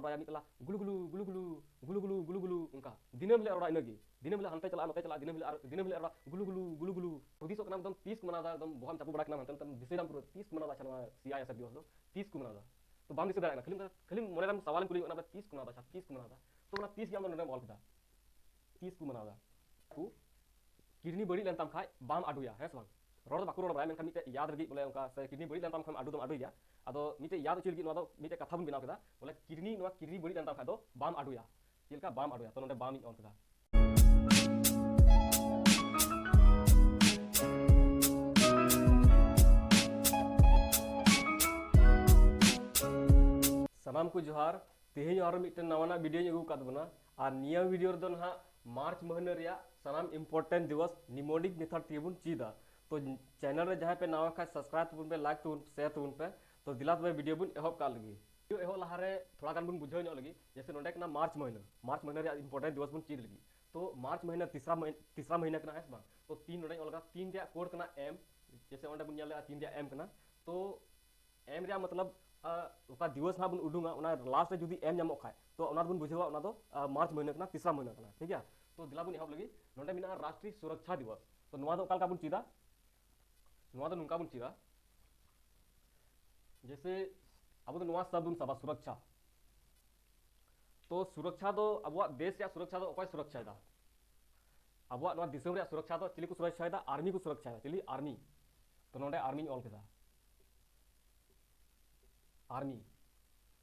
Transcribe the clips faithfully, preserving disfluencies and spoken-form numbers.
ᱵᱟᱲᱟᱭᱟ ᱢᱤᱫ ᱛᱟᱞᱟ ᱜᱩᱞᱩ ᱜᱩᱞᱩ ᱜᱩᱞᱩ ᱜᱩᱞᱩ ᱜᱩᱞᱩ ᱜᱩᱞᱩ ᱜᱩᱞᱩ ᱜᱩᱞᱩ ᱜᱩᱞᱩ ᱜᱩᱞᱩ, ᱚᱱᱠᱟ ᱫᱤᱱᱟᱹᱢ ᱦᱤᱞᱳᱜ ᱨᱚᱲᱟ ᱤᱱᱟᱹᱜᱮ᱾ ᱫᱤᱱᱟᱹᱢ ᱦᱤᱞᱳᱜ ᱦᱟᱱᱛᱮ ᱪᱟᱞᱟᱜᱼᱟ, ᱱᱚᱛᱮ ᱪᱟᱞᱟᱜᱼᱟ, ᱫᱤᱱᱟᱹᱢ ᱦᱤᱞᱳᱜ ᱟᱨ ᱫᱤᱱᱟᱹᱢ ᱦᱤᱞᱳᱜ ᱨᱚᱲᱟ ᱜᱩᱞᱩ ᱜᱩᱞᱩ ᱜᱩᱞᱩ ᱜᱩᱞᱩ᱾ ᱦᱩᱫᱤᱥᱚᱜ ᱠᱟᱱᱟ ᱮᱠᱫᱚᱢ ᱛᱤᱥ ᱠᱚ ᱢᱟᱱᱟᱣ ᱮᱫᱟ, ᱮᱠᱫᱚᱢ ᱵᱚᱦᱚᱜ ᱪᱟᱯᱚ ᱵᱟᱲᱟ ᱠᱟᱱᱟ ᱦᱟᱱᱛᱮ ᱱᱟᱛᱮ, ᱫᱤᱥᱟᱹᱭ ᱫᱟᱢ ᱯᱩᱨᱟᱹ ᱛᱤᱥ ᱠᱚ ᱢᱟᱱᱟᱣ ᱮᱫᱟ, ᱟᱪᱪᱷᱟ, ᱱᱚᱣᱟ ᱥᱤ ᱟᱭ ᱮᱥ ᱮᱯᱷ ᱫᱤᱵᱚᱥ ᱫᱚ ᱛᱤᱥ ᱠᱚ ᱢᱟᱱᱟᱣ ᱮᱫᱟ᱾ ᱛᱚ ᱵᱟᱢ ᱫᱤᱥᱟᱹ ᱫᱟᱲᱮᱭᱟᱜ ᱠᱟᱱᱟ, ᱠᱷᱟᱹᱞᱤ ᱠᱷᱟᱹᱞᱤ ᱢᱚᱱᱮ ᱨᱮᱢ ᱥᱟᱣᱟᱞ ᱮᱢ ᱠᱩᱞᱤ ᱠᱟᱱᱟ ᱛᱤᱥ ᱠᱚ ᱢᱟᱱᱟᱣ ᱮᱫᱟ, ᱟᱪᱪᱷᱟ, ᱛᱤᱥ ᱠᱚ ᱢᱟᱱᱟᱣ ᱮᱫᱟ᱾ ᱛᱚ ᱚᱱᱟ ᱛᱤᱥ ᱜᱮ ᱟᱢ ᱫᱚ ᱱᱚᱰᱮᱢ ᱚᱞ ᱠᱮᱫᱟ, ᱛᱤᱥ ᱠᱚ ᱢᱟᱱᱟᱣ ᱮᱫᱟ᱾ ᱠᱚ ᱠᱤᱰᱱᱤ ᱵᱟᱹᱲᱤᱡ ᱞᱮᱱ ᱛᱟᱢ ᱠᱷᱟᱡ ᱵᱟᱢ ᱟᱹᱰᱩᱭᱟ, ᱦᱮᱸ ᱥᱮ ᱵᱟᱝ? ᱨᱚᱲ ᱫᱚ ᱵᱟᱠᱚ ᱨᱚᱲ ᱵᱟᱲᱟᱭᱟ, ᱢᱮᱱᱠᱷᱟᱱ ᱢᱤᱫᱴᱮᱡ ᱭᱟᱫ ᱞᱟᱹᱜᱤᱫ ᱵᱚᱞᱮ ᱚᱱᱠᱟ, ᱥᱮ ᱠᱤᱰᱱᱤ ᱵᱟᱹᱲᱤᱡ ᱞᱮᱱ ᱛᱟᱢ ᱠᱷᱟᱱ ᱟᱹᱰᱩ ᱫᱚᱢ ᱟᱹᱰᱩᱭ ᱜᱮᱭᱟ᱾ ᱟᱫᱚ ᱢᱤᱫᱴᱮᱡ ᱭᱟᱫ ᱦᱚᱪᱚᱭ ᱞᱟᱹᱜᱤᱫ ᱱᱚᱣᱟ ᱫᱚ ᱢᱤᱫᱴᱮᱡ ᱠᱟᱛᱷᱟ ᱵᱚᱱ ᱵᱮᱱᱟᱣ ᱠᱮᱫᱟ, ᱵᱚᱞᱮ ᱠᱤᱰᱱᱤ, ᱱᱚᱣᱟ ᱠᱤᱰᱱᱤ ᱵᱟᱹᱲᱤᱡ ᱞᱮᱱ ᱛᱟᱢ ᱠᱷᱟᱡ ᱫᱚ ᱵᱟᱢ ᱟᱹᱰᱩᱭᱟ᱾ ᱪᱮᱫ ᱞᱮᱠᱟ ᱵᱟᱢ ᱟᱹᱰᱩᱭᱟ, ᱛᱚ ᱱᱚᱰᱮ ᱵᱟᱢ ᱤᱧ ᱚᱞ ᱠᱮᱫᱟ᱾ ᱥᱟᱱᱟᱢ ᱠᱚ ᱡᱚᱦᱟᱨ᱾ ᱛᱮᱦᱮᱧ ᱟᱨᱚ ᱢᱤᱫᱴᱮᱱ ᱱᱟᱣᱟᱱᱟᱜ ᱵᱷᱤᱰᱤᱭᱳᱧ ᱟᱹᱜᱩ ᱟᱠᱟᱫ ᱵᱚᱱᱟ᱾ ᱟᱨ ᱱᱤᱭᱟᱹ ᱵᱷᱤᱰᱤᱭᱳ ᱨᱮᱫᱚ ᱱᱟᱦᱟᱜ ᱢᱟᱨᱪ ᱢᱟᱹᱦᱱᱟᱹ ᱨᱮᱭᱟᱜ ᱥᱟᱱᱟᱢ ᱤᱢᱯᱚᱨᱴᱮᱱᱴ ᱫᱤᱵᱚᱥ ᱱᱤᱢᱳᱱᱤᱠ ᱢᱮᱛᱷᱚᱰ ᱛᱮᱜᱮ ᱵᱚᱱ ᱪᱮᱫᱟ᱾ ᱛᱚ ᱪᱮᱱᱮᱞ ᱨᱮ ᱡᱟᱦᱟᱸᱭ ᱯᱮ ᱱᱟᱣᱟ ᱠᱷᱟᱡ, ᱥᱟᱵᱥᱠᱨᱟᱭᱤᱵ ᱛᱟᱵᱚᱱ ᱯᱮ, ᱞᱟᱭᱤᱠ ᱛᱟᱵᱚᱱ, ᱥᱮᱭᱟᱨ ᱛᱟᱵᱚᱱ ᱯᱮ᱾ ᱛᱚ ᱫᱮᱞᱟ ᱛᱚᱵᱮ ᱵᱷᱤᱰᱤᱭᱳ ᱵᱚᱱ ᱮᱦᱚᱵ ᱠᱟᱜ ᱞᱮᱜᱮ᱾ ᱵᱷᱤᱰᱤᱭᱳ ᱮᱦᱚᱵ ᱞᱟᱦᱟᱨᱮ ᱛᱷᱚᱲᱟ ᱜᱟᱱ ᱵᱚᱱ ᱵᱩᱡᱷᱟᱹᱣ ᱧᱚᱜ ᱞᱮᱜᱮ, ᱡᱮᱭᱥᱮ ᱱᱚᱰᱮ ᱠᱟᱱᱟ ᱢᱟᱨᱪ ᱢᱟᱹᱦᱱᱟᱹ, ᱢᱟᱨᱪ ᱢᱟᱹᱦᱱᱟᱹ ᱨᱮᱭᱟᱜ ᱤᱢᱯᱚᱨᱴᱮᱱᱴ ᱫᱤᱵᱚᱥ ᱵᱚᱱ ᱪᱮᱫ ᱞᱟᱹᱜᱤᱫ᱾ ᱛᱚ ᱢᱟᱨᱪ ᱢᱟᱹᱦᱱᱟᱹ ᱛᱤᱥᱨᱟ ᱢᱟᱹᱦ-, ᱛᱤᱥᱨᱟ ᱢᱟᱹᱦᱱᱟᱹ ᱠᱟᱱᱟ, ᱦᱮᱸ ᱥᱮ ᱵᱟᱝ? ᱛᱚ ᱛᱤᱱ ᱱᱚᱰᱮ ᱚᱞ ᱠᱟᱫᱟ, ᱛᱤᱱ ᱨᱮᱭᱟᱜ ᱠᱳᱰ ᱠᱟᱱᱟ ᱮᱢ, ᱡᱮᱭᱥᱮ ᱚᱸᱰᱮ ᱵᱚᱱ ᱧᱮᱞ ᱞᱮᱜᱼᱟ ᱛᱤᱱ ᱨᱮᱭᱟᱜ ᱮᱢ ᱠᱟᱱᱟ᱾ ᱛᱚ ᱮᱢ ᱨᱮᱭᱟᱜ ᱢᱚᱛᱞᱚᱵ, ᱟ, ᱚᱠᱟ ᱫᱤᱵᱚᱥ ᱱᱟᱦᱟᱜ ᱵᱚᱱ ᱩᱰᱩᱝᱟ, ᱚᱱᱟ ᱞᱟᱥᱴ ᱨᱮ ᱡᱩᱫᱤ ᱮᱢ ᱧᱟᱢᱚᱜ ᱠᱷᱟᱡ, ᱛᱚ ᱚᱱᱟ ᱫᱚᱵᱚᱱ ᱵᱩᱡᱷᱟᱹᱣᱟ ᱚᱱᱟ ᱫᱚ, ᱟ, ᱢᱟᱨᱪ ᱢᱟᱹᱦᱱᱟᱹ ᱠᱟᱱᱟ, ᱛᱤᱥᱨᱟ ᱢᱟᱹᱦᱱᱟᱹ ᱠᱟᱱᱟ, ᱴᱷᱤᱠ ᱜᱮᱭᱟ᱾ ᱛᱚ ᱫᱮᱞᱟ ᱵᱚᱱ ᱮᱦᱚᱵ ᱞᱟᱹᱜᱤᱫ᱾ ᱱᱚᱰᱮ ᱢᱮᱱᱟᱜᱼᱟ ᱨᱟᱥᱴᱨᱤᱭ ᱥᱩᱨᱚᱠᱪᱷᱟ ᱫᱤᱵᱚᱥ᱾ ᱛᱚ ᱱᱚᱣᱟ ᱫᱚ ᱚᱠᱟ ᱞᱮᱠᱟ ᱵᱚᱱ ᱪᱮᱫᱟ? ᱱᱚᱣᱟ ᱫᱚ ᱱᱚᱝᱠᱟ ᱵᱚᱱ ᱪᱮᱫᱟ, ᱡᱮᱭᱥᱮ ᱟᱵᱚ ᱫᱚ ᱱᱚᱣᱟ ᱥᱟᱵ ᱵᱚᱱ ᱥᱟᱵᱟ, ᱥᱩᱨᱚᱠᱪᱷᱟ᱾ ᱛᱚ ᱥᱩᱨᱚᱠᱪᱷᱟ ᱫᱚ, ᱟᱵᱚᱣᱟᱜ ᱫᱮᱥ ᱨᱮᱭᱟᱜ ᱥᱩᱨᱚᱠᱪᱷᱟ ᱫᱚ ᱚᱠᱚᱭ ᱥᱩᱨᱚᱠᱪᱷᱟᱭᱮᱫᱟ? ᱟᱵᱚᱣᱟᱜ ᱱᱚᱣᱟ ᱫᱤᱥᱚᱢ ᱨᱮᱭᱟᱜ ᱥᱩᱨᱚᱠᱪᱷᱟ ᱫᱚ ᱪᱤᱞᱤ ᱠᱚ ᱥᱩᱨᱚᱠᱪᱷᱟᱭᱮᱫᱟ? ᱟᱨᱢᱤ ᱠᱚ ᱥᱩᱨᱚᱠᱪᱷᱟᱭᱮᱫᱟ᱾ ᱪᱤᱞᱤ? ᱟᱨᱢᱤ᱾ ᱛᱚ ᱱᱚᱰᱮ ᱟᱨᱢᱤᱧ ᱚᱞ ᱠᱮᱫᱟ, ᱟᱨᱢᱤ,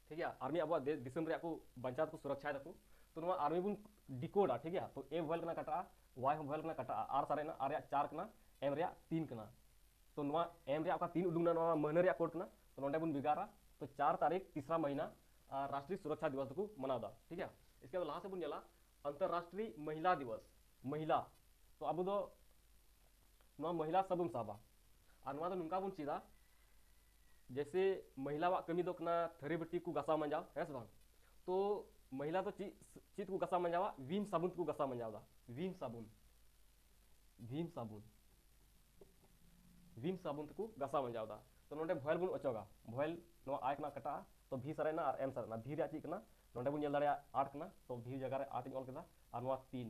ᱴᱷᱤᱠ ᱜᱮᱭᱟ᱾ ᱟᱨᱢᱤ ᱟᱵᱚᱣᱟᱜ ᱫᱮ-, ᱫᱤᱥᱚᱢ ᱨᱮᱭᱟᱜ ᱠᱚ ᱵᱟᱧᱪᱟᱣ ᱫᱟᱠᱚ, ᱥᱩᱨᱚᱠᱪᱷᱟᱭ ᱫᱟᱠᱚ᱾ ᱛᱚ ᱱᱚᱣᱟ ᱟᱨᱢᱤ ᱵᱚᱱ ᱰᱤᱠᱳᱰᱟ, ᱴᱷᱤᱠ ᱜᱮᱭᱟ᱾ ᱛᱚ ᱮ ᱵᱷᱚᱭᱮᱞ ᱠᱟᱱᱟ ᱠᱟᱴᱟᱜᱼᱟ, ᱣᱟᱭ ᱦᱚᱸ ᱵᱷᱚᱭᱮᱞ ᱠᱟᱱᱟ ᱠᱟᱴᱟᱜᱼᱟ, ᱟᱨ ᱥᱟᱨᱮᱡ ᱮᱱᱟ, ᱟᱨ ᱨᱮᱭᱟᱜ ᱪᱟᱨ ᱠᱟᱱᱟ, ᱮᱢ ᱨᱮᱭᱟᱜ ᱛᱤᱱ ᱠᱟᱱᱟ᱾ ᱛᱚ ᱱᱚᱣᱟ ᱮᱢ ᱨᱮᱭᱟᱜ ᱚᱠᱟ ᱛᱤᱱ ᱩᱰᱩᱝ ᱮᱱᱟ, ᱱᱚᱣᱟ ᱢᱟᱹᱦᱱᱟᱹ ᱨᱮᱭᱟᱜ ᱠᱳᱰ ᱠᱟᱱᱟ᱾ ᱛᱚ ᱱᱚᱰᱮ ᱵᱚᱱ ᱵᱷᱮᱜᱟᱨᱟ᱾ ᱛᱚ ᱪᱟᱨ ᱛᱟᱹᱨᱤᱠᱷ ᱛᱤᱥᱨᱟ ᱢᱟᱹᱦᱤᱱᱟ, ᱟᱨ ᱨᱟᱥᱴᱨᱤᱭ ᱥᱩᱨᱚᱠᱪᱷᱟ ᱫᱤᱵᱚᱥ ᱫᱚᱠᱚ ᱢᱟᱱᱟᱣ ᱮᱫᱟ, ᱴᱷᱤᱠ ᱜᱮᱭᱟ᱾ ᱤᱥᱠᱮ ᱵᱟᱫ ᱞᱟᱦᱟ ᱥᱮᱫ ᱵᱚᱱ ᱧᱮᱞᱟ, ᱟᱱᱛᱚᱨᱨᱟᱥᱴᱨᱤᱭ ᱢᱟᱦᱤᱞᱟ ᱫᱤᱵᱚᱥ, ᱢᱟᱦᱤᱞᱟ᱾ ᱛᱚ ᱟᱵᱚ ᱫᱚ ᱱᱚᱣᱟ ᱢᱟᱦᱤᱞᱟ ᱥᱟᱵ ᱵᱚᱱ ᱥᱟᱵᱟ, ᱟᱨ ᱱᱚᱣᱟ ᱫᱚ ᱱᱚᱝᱠᱟ ᱵᱚᱱ ᱪᱮᱫᱟ, ᱡᱮᱭᱥᱮ ᱢᱟᱦᱤᱞᱟᱣᱟᱜ ᱠᱟᱹᱢᱤ ᱫᱚ ᱠᱟᱱᱟ ᱛᱷᱟᱹᱨᱤ ᱵᱟᱹᱴᱤ ᱠᱚ ᱜᱟᱥᱟᱣ ᱢᱟᱸᱡᱟᱣ, ᱦᱮᱸ ᱥᱮ ᱵᱟᱝ? ᱛᱚ ᱢᱟᱦᱤᱞᱟ ᱫᱚ ᱪᱮᱫ, ᱪᱮᱫ ᱠᱚ ᱜᱟᱥᱟᱣ ᱢᱟᱸᱡᱟᱣᱟ? ᱵᱷᱤᱢ ᱥᱟᱵᱚᱱ ᱛᱮᱠᱚ ᱜᱟᱥᱟᱣ ᱢᱟᱸᱡᱟᱣ ᱮᱫᱟ, ᱵᱷᱤᱢ ᱥᱟᱵᱚᱱ, ᱵᱷᱤᱢ ᱥᱟᱵᱚᱱ, ᱵᱷᱤᱢ ᱥᱟᱵᱚᱱ ᱛᱮᱠᱚ ᱜᱟᱥᱟᱣ ᱢᱟᱸᱡᱟᱣ ᱮᱫᱟ᱾ ᱛᱚ ᱱᱚᱰᱮ ᱵᱷᱚᱭᱮᱞ ᱵᱚᱱ ᱚᱪᱚᱜᱟ, ᱵᱷᱚᱭᱮᱞ ᱱᱚᱣᱟ ᱟᱭ ᱠᱟᱱᱟ ᱠᱟᱴᱟᱜᱼᱟ, ᱛᱚ V ᱥᱟᱨᱮᱡ ᱮᱱᱟ ᱟᱨ M ᱥᱟᱨᱮᱡ ᱮᱱᱟ᱾ V ᱨᱮᱭᱟᱜ ᱪᱮᱫ ᱠᱟᱱᱟ? ᱱᱚᱰᱮ ᱵᱚᱱ ᱧᱮᱞ ᱫᱟᱲᱮᱭᱟᱜᱼᱟ ᱟᱴ ᱠᱟᱱᱟ, ᱛᱚ V ᱡᱟᱭᱜᱟ ᱨᱮ ᱟᱴ ᱤᱧ ᱚᱞ ᱠᱮᱫᱟ᱾ ᱟᱨ ᱱᱚᱣᱟ ᱛᱤᱱ,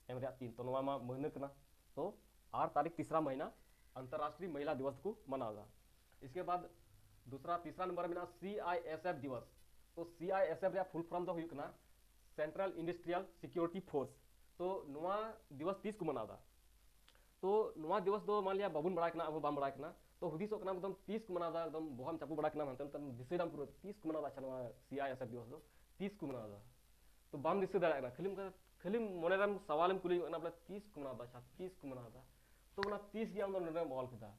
M ᱨᱮᱭᱟᱜ ᱛᱤᱱ, ᱛᱚ ᱱᱚᱣᱟ ᱢᱟ ᱢᱟᱹᱦᱱᱟᱹ ᱠᱟᱱᱟ᱾ ᱛᱚ ᱟᱴ ᱛᱟᱹᱨᱤᱠᱷ ᱛᱤᱥᱨᱟ ᱢᱟᱹᱦᱤᱱᱟ ᱟᱱᱛᱟᱨᱨᱟᱥᱴᱨᱤᱭ ᱢᱟᱦᱤᱞᱟ ᱫᱤᱵᱚᱥ ᱠᱚ ᱢᱟᱱᱟᱣ ᱮᱫᱟ᱾ ᱤᱥᱠᱮ ᱵᱟᱫ ᱫᱩᱥᱨᱟ, ᱛᱤᱥᱨᱟ ᱱᱚᱢᱵᱚᱨ ᱨᱮ ᱢᱮᱱᱟᱜᱼᱟ C I S F ᱫᱤᱵᱚᱥ᱾ ᱛᱚ C I S F ᱨᱮᱭᱟᱜ ᱯᱷᱩᱞ ᱯᱷᱚᱨᱢ ᱫᱚ ᱦᱩᱭᱩᱜ ᱠᱟᱱᱟ ᱥᱮᱱᱴᱨᱟᱞ ᱤᱱᱰᱟᱥᱴᱨᱤᱭᱟᱞ ᱥᱤᱠᱤᱭᱩᱨᱤᱴᱤ ᱯᱷᱳᱨᱥ᱾ ᱛᱚ ᱱᱚᱣᱟ ᱫᱤᱵᱚᱥ ᱛᱤᱥ ᱠᱚ ᱢᱟᱱᱟᱣ ᱮᱫᱟ? ᱛᱚ ᱱᱚᱣᱟ ᱫᱤᱵᱚᱥ ᱫᱚ ᱢᱟᱱ ᱞᱤᱭᱟ ᱵᱟᱵᱚᱱ ᱵᱟᱲᱟᱭ ᱠᱟᱱᱟ, ᱟᱵᱚ ᱵᱟᱢ ᱵᱟᱲᱟᱭ ᱠᱟᱱᱟ, ᱛᱚ ᱦᱩᱫᱤᱥᱚᱜ ᱠᱟᱱᱟ ᱮᱠᱫᱚᱢ ᱛᱤᱥ ᱠᱚ ᱢᱟᱱᱟᱣ ᱮᱫᱟ, ᱮᱠᱫᱚᱢ ᱵᱚᱦᱚᱜ ᱮᱢ ᱪᱟᱯᱚ ᱵᱟᱲᱟ ᱠᱟᱱᱟ, ᱦᱟᱱᱛᱮ ᱱᱟᱛᱮ ᱫᱤᱥᱟᱹᱭ ᱫᱟᱢ ᱯᱩᱨᱟᱹ ᱛᱤᱥ ᱠᱚ ᱢᱟᱱᱟᱣ ᱮᱫᱟ, ᱟᱪᱪᱷᱟ ᱱᱚᱣᱟ C I S F ᱫᱤᱵᱚᱥ ᱫᱚ ᱛᱤᱥ ᱠᱚ ᱢᱟᱱᱟᱣ ᱮᱫᱟ? ᱛᱚ ᱵᱟᱢ ᱫᱤᱥᱟᱹ ᱫᱟᱲᱮᱭᱟᱜ ᱠᱟᱱᱟ, ᱠᱷᱟᱹᱞᱤᱢ ᱠᱷᱟᱹᱞᱤᱢ ᱢᱚᱱᱮ ᱨᱮᱢ ᱥᱟᱣᱟᱞᱮᱢ ᱠᱩᱞᱤ ᱡᱚᱝ ᱠᱟᱱᱟ ᱵᱚᱞᱮ ᱛᱤᱥ ᱠᱚ ᱢᱟᱱᱟᱣ ᱮᱫᱟ, ᱟᱪᱪᱷᱟ ᱛᱤᱥ ᱠᱚ ᱢᱟᱱᱟᱣ ᱮᱫᱟ? ᱛᱚ ᱚᱱᱟ ᱛᱤᱥ ᱜᱮ ᱟᱢ ᱫᱚ ᱱᱚᱰᱮᱢ ᱚᱞ ᱠᱮᱫᱟ,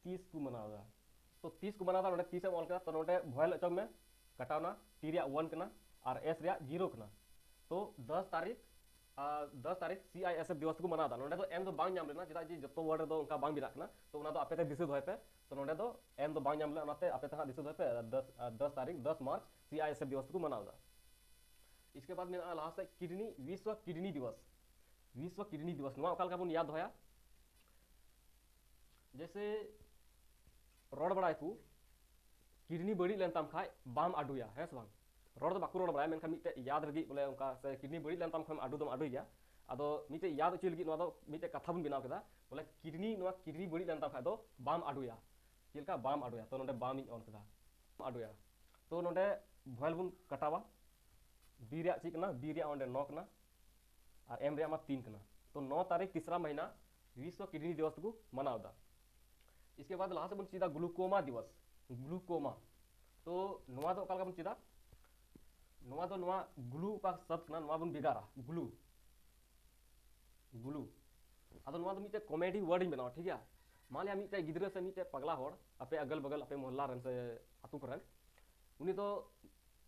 ᱛᱤᱥ ᱠᱚ ᱢᱟᱱᱟᱣ ᱮᱫᱟ᱾ ᱛᱚ ᱛᱤᱥ ᱠᱚ ᱢᱟᱱᱟᱣ ᱮᱫᱟ, ᱱᱚᱰᱮ ᱛᱤᱥ ᱮᱢ ᱚᱞ ᱠᱮᱫᱟ, ᱛᱚ ᱱᱚᱰᱮ ᱵᱷᱚᱭᱮᱞ ᱚᱪᱚᱜ ᱢᱮ, ᱠᱟᱴᱟᱣᱱᱟ, T ᱨᱮᱭᱟᱜ ᱚᱣᱟᱱ ᱠᱟᱱᱟ ᱟᱨ S ᱨᱮᱭᱟᱜ ᱡᱤᱨᱳ ᱠᱟᱱᱟ᱾ ᱛᱚ ᱫᱚᱥ ᱛᱟᱹᱨᱤᱠᱷ, ᱟᱨ ᱫᱚᱥ ᱛᱟᱹᱨᱤᱠᱷ C I S F ᱫᱤᱵᱚᱥ ᱠᱚ ᱢᱟᱱᱟᱣ ᱮᱫᱟ᱾ ᱱᱚᱰᱮ ᱫᱚ M ᱫᱚ ᱵᱟᱝ ᱧᱟᱢ ᱞᱮᱱᱟ, ᱪᱮᱫᱟᱜ ᱡᱮ ᱡᱚᱛᱚ ᱣᱟᱨᱰ ᱨᱮᱫᱚ ᱚᱱᱠᱟ ᱵᱟᱝ ᱵᱮᱱᱟᱜ ᱠᱟᱱᱟ᱾ ᱛᱚ ᱚᱱᱟ ᱫᱚ ᱟᱯᱮ ᱛᱮ ᱫᱤᱥᱟᱹ ᱫᱚᱦᱚᱭ ᱯᱮ᱾ ᱛᱚ ᱱᱚᱰᱮ ᱫᱚ M ᱫᱚ ᱵᱟᱝ ᱧᱟᱢ ᱞᱮᱱᱟ, ᱚᱱᱟᱛᱮ ᱟᱯᱮ ᱛᱮ ᱦᱟᱸᱜ ᱫᱤᱥᱟᱹ ᱫᱚᱦᱚᱭ ᱯᱮ᱾ ᱫᱚᱥ, ᱟᱨ ᱫᱚᱥ ᱛᱟᱹᱨᱤᱠᱷ, ᱫᱚᱥ March C I S F ᱫᱤᱵᱚᱥ ᱠᱚ ᱢᱟᱱᱟᱣ ᱮᱫᱟ᱾ ᱤᱥᱠᱮ ᱵᱟᱫ ᱢᱮᱱᱟᱜᱼᱟ ᱞᱟᱦᱟ ᱥᱮᱫ ᱠᱤᱰᱱᱤ, ᱵᱤᱥᱣᱚ ᱠᱤᱰᱱᱤ ᱫᱤᱵᱚᱥ᱾ ᱵᱤᱥᱣᱚ ᱠᱤᱰᱱᱤ ᱫᱤᱵᱚᱥ, ᱱᱚᱣᱟ ᱚᱠᱟ ᱞᱮᱠᱟ ᱵᱚᱱ ᱭᱟᱫ ᱫᱚᱦᱚᱭᱟ? ᱡᱮᱭᱥᱮ ᱨᱚᱲ ᱵᱟᱲᱟᱭᱟᱠᱚ, ᱠᱤᱰᱱᱤ ᱵᱟᱹᱲᱤᱡ ᱞᱮᱱ ᱛᱟᱢ ᱠᱷᱟᱡ ᱵᱟᱢ ᱟᱹᱰᱩᱭᱟ, ᱦᱮᱸ ᱥᱮ ᱵᱟᱝ? ᱨᱚᱲ ᱫᱚ ᱵᱟᱠᱚ ᱨᱚᱲ ᱵᱟᱲᱟᱭᱟ, ᱢᱮᱱᱠᱷᱟᱱ ᱢᱤᱫᱴᱮᱡ ᱭᱟᱫ ᱞᱟᱹᱜᱤᱫ ᱵᱚᱞᱮ ᱚᱱᱠᱟ, ᱥᱮ ᱠᱤᱰᱱᱤ ᱵᱟᱹᱲᱤᱡ ᱞᱮᱱ ᱛᱟᱢ ᱠᱷᱟᱱ ᱟᱹᱰᱩ ᱫᱚᱢ ᱟᱹᱰᱩᱭ ᱜᱮᱭᱟ᱾ ᱟᱫᱚ ᱢᱤᱫᱴᱮᱡ ᱭᱟᱫ ᱦᱚᱪᱚᱭ ᱞᱟᱹᱜᱤᱫ ᱱᱚᱣᱟ ᱫᱚ ᱢᱤᱫᱴᱮᱡ ᱠᱟᱛᱷᱟ ᱵᱚᱱ ᱵᱮᱱᱟᱣ ᱠᱮᱫᱟ, ᱵᱚᱞᱮ ᱠᱤᱰᱱᱤ, ᱱᱚᱣᱟ ᱠᱤᱰᱱᱤ ᱵᱟᱹᱲᱤᱡ ᱞᱮᱱ ᱛᱟᱢ ᱠᱷᱟᱡ ᱫᱚ ᱵᱟᱢ ᱟᱹᱰᱩᱭᱟ᱾ ᱪᱮᱫ ᱞᱮᱠᱟ ᱵᱟᱢ ᱟᱹᱰᱩᱭᱟ? ᱛᱚ ᱱᱚᱰᱮ ᱵᱟᱢ ᱤᱧ ᱚᱞ ᱠᱮᱫᱟ, ᱵᱟᱢ ᱟᱹᱰᱩᱭᱟ᱾ ᱛᱚ ᱱᱚᱰᱮ ᱵᱷᱚᱭᱮᱞ ᱵᱚᱱ ᱠᱟᱴᱟᱣᱟ᱾ B ᱨᱮᱭᱟᱜ ᱪᱮᱫ ᱠᱟᱱᱟ? B ᱨᱮᱭᱟᱜ ᱚᱸᱰᱮ ᱱᱚ ᱠᱟᱱᱟ ᱟᱨ M ᱨᱮᱭᱟᱜ ᱢᱟ ᱛᱤᱱ ᱠᱟᱱᱟ᱾ ᱛᱚ ᱱᱚ ᱛᱟᱹᱨᱤᱠᱷ ᱛᱤᱥᱨᱟ ᱢᱟᱹᱦᱤᱱᱟ ᱵᱤᱥᱣᱚ ᱠᱤᱰᱱᱤ ᱫᱤᱵᱚᱥ ᱫᱚᱠᱚ ᱢᱟᱱᱟᱣ ᱮᱫᱟ᱾ ᱤᱥᱠᱮ ᱵᱟᱫ ᱞᱟᱦᱟ ᱥᱮᱫ ᱵᱚᱱ ᱪᱮᱫᱟ ᱜᱞᱩᱠᱳᱢᱟ ᱫᱤᱵᱚᱥ᱾ ᱜᱞᱩᱠᱳᱢᱟ, ᱛᱚ ᱱᱚᱣᱟ ᱫᱚ ᱚᱠᱟ ᱞᱮᱠᱟ ᱵᱚᱱ ᱪᱮᱫᱟ? ᱱᱚᱣᱟ ᱫᱚ, ᱱᱚᱣᱟ ᱜᱞᱩ ᱚᱠᱟ ᱥᱟᱵᱫ ᱠᱟᱱᱟ, ᱱᱚᱣᱟ ᱵᱚᱱ ᱵᱷᱮᱜᱟᱨᱟ, ᱜᱞᱩ, ᱜᱞᱩ᱾ ᱟᱫᱚ ᱱᱚᱣᱟ ᱫᱚ ᱢᱤᱫᱴᱮᱡ ᱠᱚᱢᱮᱰᱤ ᱣᱟᱨᱰ ᱤᱧ ᱵᱮᱱᱟᱣᱟ, ᱴᱷᱤᱠ ᱜᱮᱭᱟ? ᱢᱟᱱ ᱞᱤᱭᱟ ᱢᱤᱫᱴᱮᱡ ᱜᱤᱫᱽᱨᱟᱹ ᱥᱮ ᱢᱤᱫᱴᱮᱡ ᱯᱟᱜᱽᱞᱟ ᱦᱚᱲ ᱟᱯᱮ ᱟᱜᱟᱞ ᱵᱟᱜᱟᱞ, ᱟᱯᱮ ᱢᱚᱦᱞᱟ ᱨᱮᱱ ᱥᱮ ᱟᱹᱛᱩ ᱠᱚᱨᱮᱱ, ᱩᱱᱤ ᱫᱚ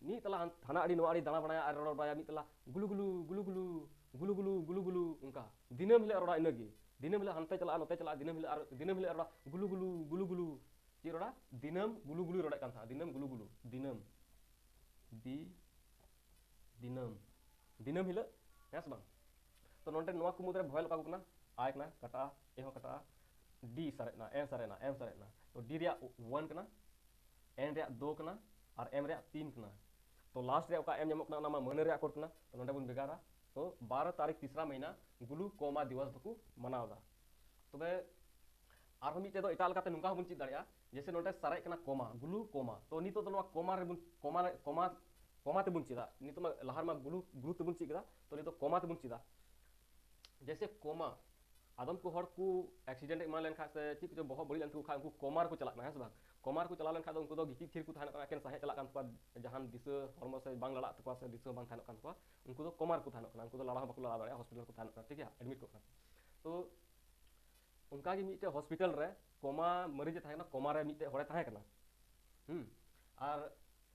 ᱢᱤᱫ ᱛᱟᱞᱟ ᱦᱟᱱ-, ᱦᱟᱱᱟ ᱟᱹᱰᱤ ᱱᱚᱣᱟ ᱟᱹᱰᱤ ᱫᱟᱬᱟ ᱵᱟᱲᱟᱭᱟ ᱟᱨ ᱨᱚᱲ ᱵᱟᱲᱟᱭᱟ, ᱢᱤᱫ ᱛᱟᱞᱟ ᱜᱩᱞᱩ ᱜᱩᱞᱩ, ᱜᱩᱞᱩ ᱜᱩᱞᱩ, ᱜᱩᱞᱩ ᱜᱩᱞᱩ, ᱜᱩᱞᱩ ᱜᱩᱞᱩ, ᱚᱱᱠᱟ ᱫᱤᱱᱟᱹᱢ ᱦᱤᱞᱳᱜ ᱨᱚᱲᱟ ᱤᱱᱟᱹᱜᱮ᱾ ᱫᱤᱱᱟᱹᱢ ᱦᱤᱞᱳᱜ ᱦᱟᱱᱛᱮ ᱪᱟᱞᱟᱜᱼᱟ, ᱱᱚᱛᱮ ᱪᱟᱞᱟᱜᱼᱟ, ᱫᱤᱱᱟᱹᱢ ᱦᱤᱞᱳᱜ ᱟᱨ ᱫᱤᱱᱟᱹᱢ ᱦᱤᱞᱳᱜ ᱨᱚᱲᱟ ᱜᱩᱞᱩ ᱜᱩᱞᱩ, ᱜᱩᱞᱩ ᱜᱩᱞᱩ᱾ ᱪᱮᱫ ᱨᱚᱲᱟ? ᱫᱤᱱᱟᱹᱢ ᱜᱩᱞᱩ ᱜᱩᱞᱩᱭ ᱨᱚᱲᱮᱫ ᱠᱟᱱ ᱛᱟᱦᱮᱸᱫ, ᱫᱤᱱᱟᱹᱢ ᱜᱩᱞᱩ ᱜᱩᱞᱩ, ᱫᱤᱱᱟᱹᱢ, ᱫᱤ, ᱫᱤᱱᱟᱹᱢ, ᱫᱤᱱᱟᱹᱢ ᱦᱤᱞᱳᱜ, ᱦᱮᱸ ᱥᱮ ᱵᱟᱝ? ᱛᱚ ᱱᱚᱰᱮ ᱱᱚᱣᱟ ᱠᱚ ᱢᱩᱫᱽᱨᱮ ᱵᱷᱚᱭᱮᱞ ᱚᱠᱟ ᱠᱚ ᱠᱟᱱᱟ? I ᱠᱟᱱᱟ, ᱠᱟᱴᱟᱜᱼᱟ, A ᱦᱚᱸ ᱠᱟᱴᱟᱜᱼᱟ, D ᱥᱟᱨᱮᱡ ᱮᱱᱟ, M ᱥᱟᱨᱮᱡ ᱮᱱᱟ, M ᱥᱟᱨᱮᱡ ᱮᱱᱟ᱾ ᱛᱚ D ᱨᱮᱭᱟᱜ ᱚᱣᱟᱱ ᱠᱟᱱᱟ, ᱮᱱ ᱨᱮᱭᱟᱜ ᱫᱳ ᱠᱟᱱᱟ ᱟᱨ ᱮᱢ ᱨᱮᱭᱟᱜ ᱛᱤᱱ ᱠᱟᱱᱟ᱾ ᱛᱚ ᱞᱟᱥᱴ ᱨᱮ ᱚᱠᱟ ᱮᱢ ᱧᱟᱢᱚᱜ ᱠᱟᱱᱟ, ᱚᱱᱟ ᱢᱟ ᱢᱟᱹᱦᱱᱟᱹ ᱨᱮᱭᱟᱜ ᱠᱳᱰ ᱠᱟᱱᱟ᱾ ᱛᱚ ᱱᱚᱰᱮ ᱵᱚᱱ ᱵᱷᱮᱜᱟᱨᱟ᱾ ᱛᱚ ᱵᱟᱨᱚ ᱛᱟᱹᱨᱤᱠᱷ ᱛᱤᱥᱨᱟ ᱢᱟᱹᱦᱱᱟᱹ glaucoma ᱫᱤᱵᱚᱥ ᱫᱚᱠᱚ ᱢᱟᱱᱟᱣ ᱮᱫᱟ᱾ ᱛᱚᱵᱮ ᱟᱨᱦᱚᱸ ᱢᱤᱫᱴᱮᱡ ᱫᱚ ᱮᱴᱟᱜ ᱞᱮᱠᱟᱛᱮ ᱱᱚᱝᱠᱟ ᱦᱚᱸᱵᱚᱱ ᱪᱮᱫ ᱫᱟᱲᱮᱭᱟᱜᱼᱟ, ᱡᱮᱭᱥᱮ ᱱᱚᱰᱮ ᱥᱟᱨᱮᱡ ᱠᱟᱱᱟ ᱠᱚᱢᱟ, glaucoma᱾ ᱛᱚ ᱱᱤᱛᱚᱜ ᱫᱚ ᱱᱚᱣᱟ ᱠᱚᱢᱟ ᱨᱮᱵᱚᱱ, ᱠᱚᱢᱟ ᱨᱮ, ᱠᱚᱢᱟ, ᱠᱚᱢᱟ ᱛᱮᱵᱚᱱ ᱪᱮᱫᱟ᱾ ᱱᱤᱛᱚᱜ ᱢᱟ ᱞᱟᱦᱟ ᱨᱮᱢᱟ ᱜᱞᱩ, ᱜᱞᱩ ᱛᱮᱵᱚᱱ ᱪᱮᱫ ᱠᱮᱫᱟ, ᱛᱚ ᱱᱤᱛᱚᱜ ᱠᱚᱢᱟ ᱛᱮᱵᱚᱱ ᱪᱮᱫᱟ᱾ ᱡᱮᱭᱥᱮ ᱠᱚᱢᱟ, ᱟᱫᱚᱢ ᱠᱚ ᱦᱚᱲ ᱠᱚ ᱮᱠᱥᱤᱰᱮᱱᱴ ᱮᱢᱟᱱ ᱞᱮᱱᱠᱷᱟᱱ ᱥᱮ ᱪᱮᱫ ᱠᱚᱪᱚ ᱵᱚᱦᱚᱜ ᱵᱟᱹᱲᱤᱡ ᱞᱮᱱ ᱛᱟᱠᱚ ᱠᱷᱟᱱ, ᱩᱱᱠᱩ ᱠᱚᱢᱟ ᱨᱮᱠᱚ ᱪᱟᱞᱟᱜ ᱠᱟᱱᱟ, ᱦᱮᱸ ᱥᱮ ᱵᱟᱝ? ᱠᱚᱢᱟ ᱨᱮᱠᱚ ᱪᱟᱞᱟᱣ ᱞᱮᱱᱠᱷᱟᱱ ᱫᱚ ᱩᱱᱠᱩ ᱫᱚ ᱜᱤᱛᱤᱡ ᱛᱷᱤᱨ ᱠᱚ ᱛᱟᱦᱮᱱᱚᱜ ᱠᱟᱱᱟ, ᱮᱠᱮᱱ ᱥᱟᱦᱮᱫ ᱪᱟᱞᱟᱜ ᱠᱟᱱ ᱛᱟᱠᱚᱣᱟ, ᱡᱟᱦᱟᱱ ᱫᱤᱥᱟᱹ ᱦᱚᱲᱢᱚ ᱥᱮ ᱵᱟᱝ ᱞᱟᱲᱟᱜ ᱛᱟᱠᱚᱣᱟ ᱥᱮ ᱫᱤᱥᱟᱹ ᱵᱟᱝ ᱛᱟᱦᱮᱱᱚᱜ ᱠᱟᱱ ᱛᱟᱠᱚᱣᱟ, ᱩᱱᱠᱩ ᱫᱚ ᱠᱚᱢᱟ ᱨᱮᱠᱚ ᱛᱟᱦᱮᱱᱚᱜ ᱠᱟᱱᱟ, ᱩᱱᱠᱩ ᱫᱚ ᱞᱟᱲᱟᱣ ᱦᱚᱸ ᱵᱟᱠᱚ ᱞᱟᱲᱟᱣ ᱫᱟᱲᱮᱭᱟᱜᱼᱟ, ᱦᱚᱥᱯᱤᱴᱟᱞ ᱨᱮᱠᱚ ᱛᱟᱦᱮᱱᱚᱜ ᱠᱟᱱᱟ, ᱴᱷᱤᱠ ᱜᱮᱭᱟ, ᱮᱰᱢᱤᱴ ᱠᱚᱜ ᱠᱟᱱᱟ᱾ ᱛᱚ ᱚᱱᱠᱟᱜᱮ ᱢᱤᱫᱴᱮᱡ ᱦᱚᱥᱯᱤᱴᱟᱞ ᱨᱮ ᱠᱚᱢᱟ ᱢᱟᱹᱨᱤᱡ ᱮ ᱛᱟᱦᱮᱸ ᱠᱟᱱᱟ, ᱠᱚᱢᱟ ᱨᱮ ᱢᱤᱫᱴᱮᱡ ᱦᱚᱲᱮ ᱛᱟᱦᱮᱸ ᱠᱟᱱᱟ᱾ ᱦᱩᱸ᱾ ᱟᱨ